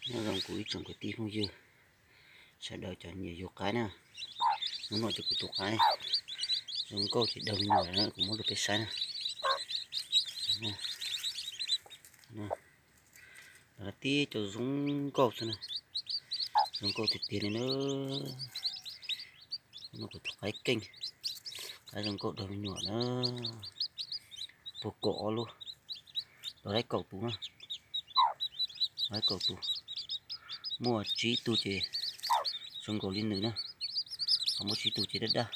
Nyob zoo kuv ib tsoom kwv tij phooj ywg sawv daws cov nyiam yug qaib na. Hnub no ces kuv tus qaib zoo nkauj ces daws me nyuam na, kuv muab rau peb saib na. Lawv tib co zoo nkauj xwb na, zoo nkauj tiag tiag li na. Hnub no kuv tus qaib keej, qaib zoo nkauj daws me nyuam na, puag kaum ob lub, tau laib kaum tus na, laib kaum tus. Muaj tsib tug ces zoo nkaus li nws na, ho muaj tsib tug ces daj daj.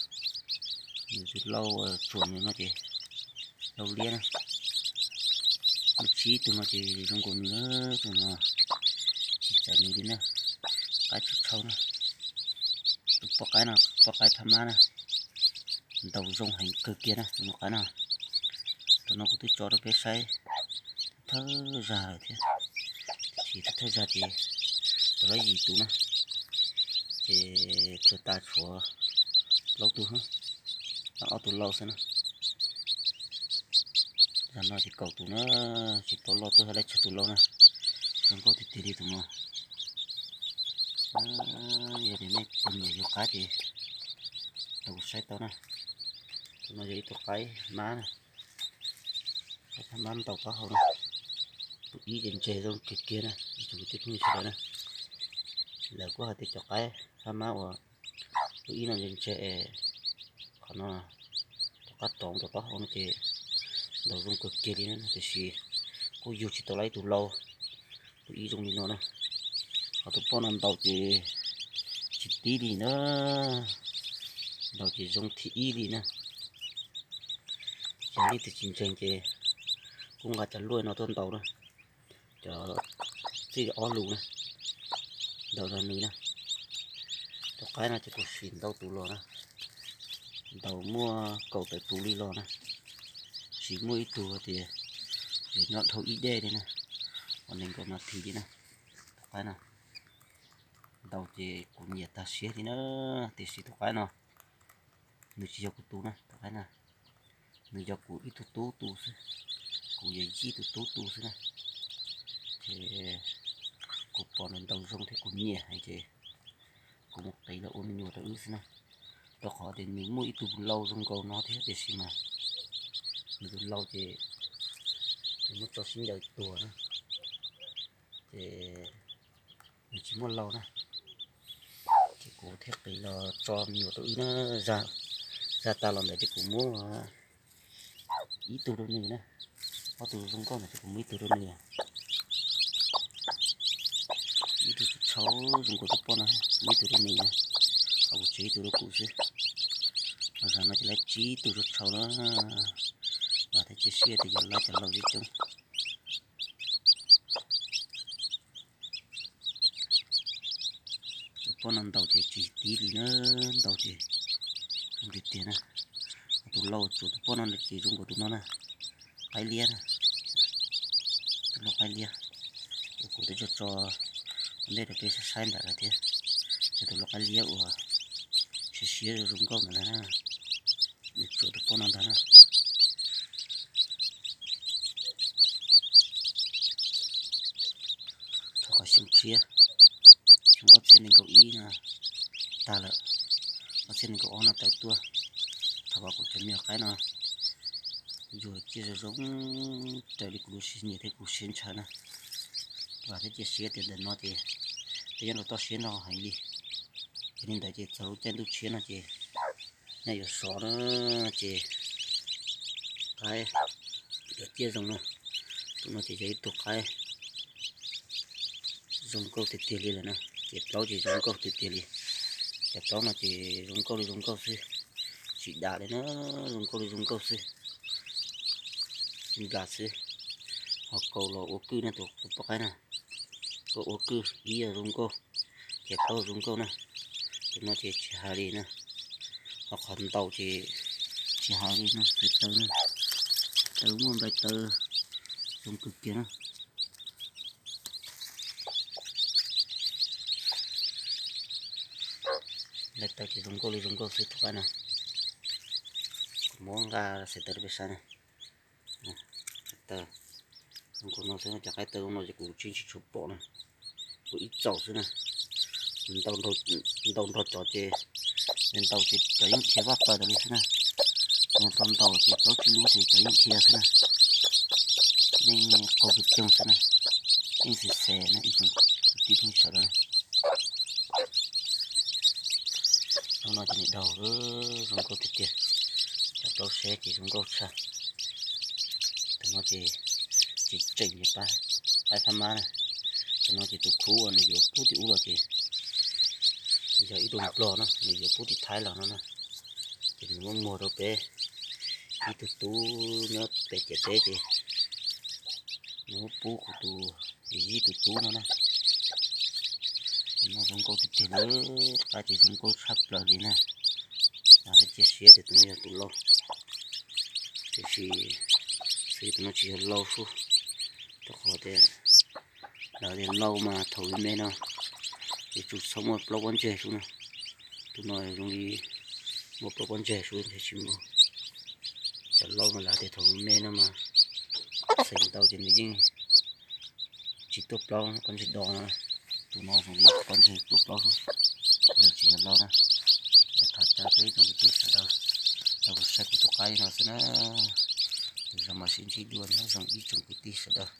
Nws tus lau tsuam nws no ces lau liab na. Muaj tsib tug no ces zoo nkaus nws na, tus no tsis txawv nws li na. Qaib tshau tshau na. Tus poj qaib no, poj qaib phab mab na, ntaus zoo heev kawg kiag na tus no qaib no. Tus no kuv twb tso rau peb saib thawj zag lawm thiab, tiam sis thawj zag ces tau laib yim tus na, ces tuag tas tshuav plaub tug, ob tug lau xwb na. Zag no ces kaum tus na, tsis paub loj tuaj laib tsawg tus lau na. Zoo nkauj tiag tiag li tus no. Yog tias nej tus nyiam yug qaib ces rau kuv saib tau na. Tus no yog ib tug qaib mab na, qaib mab ntaus taub hau na. Tus ib ces ntse zoo kiag kiag na, ib tsoom kwv tij phooj ywg sawv daws na. Lawv kuj hais tias cov qaib phab mab uas tus ib no ntse ntse, qhov no, tom qab rov ntaus taub hau no ces ntaus zoo kawg kiag li na, tiam sis kuj yug tsis tau laib tus lau. Tus ib zoo li no na, ho tus poj no ntaus ces tsis tib li na, ntaus ces zoo thib ib li na. Ces leej twg tsis ntseeg ces kuj nqa cov luaj no tuaj ntaus na, cov txij ob lus na, ntaus zog nws na. Tus qaib no ces kuv sim ntau tus los na, ntaus muaj kaum tawm tus li los na, tsis muaj ib tug tias yus nyob dhau ib dej li na, uas nees nkaum nas this li na. Tus qaib no ntaus ces kuv nyiam tag siab li na, tiam sis tus qaib no nws tsis yog kuv tus na, tus qaib na, nws yog kuv ib tug tub tu xwb, kuv yog yij tus tub tu xwb na. Ces kuv pom nws ntaus zoo thiab kuv nyiam heev ces kuv mus qiv los ua me nyuam rau wb xwb na. Rau qhov tias nws muaj ib tug lau zoo nkaus no thiab tiam sis mas nws tus lau ces nws muab tso sib ncaws tuag na, ces nws tsis muaj lau na. Ces kuv thiaj qiv los tso me nyuam rau wb na. Zag tas los ntawd ces kuv muab ib tug rau nws na, ob tug zoo nkauj ntawd ces kuv muab ib tug rau nws, ib tug tshau zoo nkaus tus poj no, muab ib tug rau nws na, ho kuv tseg ib tug rau kuv xwb. Ho zag no ces laib tsib tug tshau tshau na, vam thiab cia siab tias yuav laib cov lau coob coob. Tus poj no ntaus ces tsis tib li na, ntaus ces zoo tiag tiag na. Tus lau tsuam tus poj no ces zoo nkaus tus no na, qaib liab na, tus lau qaib liab. Kuv twb tso tso ntej rau peb saib saib ntawd lawm thiab, ces tus lau qaib liab uas siab siab zoo nkauj ntawd na, nws tsuam tus poj no ntag na. Rau qhov xyoo tshiab, xyoo ob txhiab nees nkaum ib no tag lawm, ob txhiab nees nkaum ob no tawm tuaj, thaum uas kuv cov me nyuam qaib no yuag ciaj zoo zoo raws li kuv lub siab nyiam thiab kuv siab ntshaw na. Vam thiab cia siab tias ntawm no ces tej nyob rau toj siab no heev li. Yog li ntawd ces txog lub caij ntuj tshiab no ces nyob yuav sov na, ces qaib yuav ciaj zoo na. Tus no ces yog ib tug qaib zoo nkauj tiag tiag li lawm na, ces plaub ces zoo nkauj tiag tiag li. Cov plaub no ces zoo nkauj li zoo nkauj xwb, tsis dam li na, zoo nkauj li zoo nkauj xwb, tsis nplas xwb. Ho kaus los ua kwj na, tus poj qaib na, kaus ua kwj ib yam zoo nkauj, ces plaub zoo nkauj na. Tus no ces tsis hais li na, ho qhov ntaus ces tsis hais li na, npais taw na, taw muaj npais taw zoo kawg kiag na. Npais taw ces zoo nkauj li zoo nkauj xwb tus qaib na. Kuv muab nqa xaiv taw rau peb saib na. Xaiv taw, Zoo nkaus no xwb, cov qaib taw zoo no ces kuv tsis tsis tshua pom na, kuv ib txaus xwb na. Ntau nrog cov ces, ntau ces cov yeej dhia vaj plaws tas li xwb na. Nws tau ntau ces plaub tsib lub ces cov yeej dhia xwb na. Yeej qaug pes coog xwb na, yeej xes xes na ib tsoom kwv tij phooj ywg sawv daws. Hnub no ces nws daug, zoo nkauj tiag tiag. Cov plaub seb ces zoo nkauj tshaj. Tus no ces tseem tseem ces qaib phab mab na. Tus no ces tus khub uas nws yuav pub tim ub los ces yog ib tug nplog no, nws yuav pub tim Thaib los no na. Ces nws muab muag rau peb ib tug tub nyob pem ciam teb ces nws muab pub kuv tus yij tus tub no na. No zoo nkauj tiag tiag li, qaib ces zoo nkauj tshaj plaws li na. Mas thiab cia siab tias tus no yog tus lau, tiam sis xwb tus no tsis yog lau sub, rau qhov tias lawv tias lau mas thaum me me no yuav tsum txhob muaj plaub pob ntseg sub no. Tus no zoo li muaj plaub pob ntseg sub thiaj tsis muaj. Cov lau mas lawv tias thaum me me no mas xeem ntau ces nws yeej tsis tuaj plaub, pob ntseg do no. Tus no zoo li pob ntseg tuaj plaub xwb, tsis yog lau na. Thov caw peb ib tsoom kwv tij sawv daws los saib kuv tus qaib no xwb na. Tus zoo mas sib ntsib dua nyob zoo ib tsoom kwv tij sawv daws.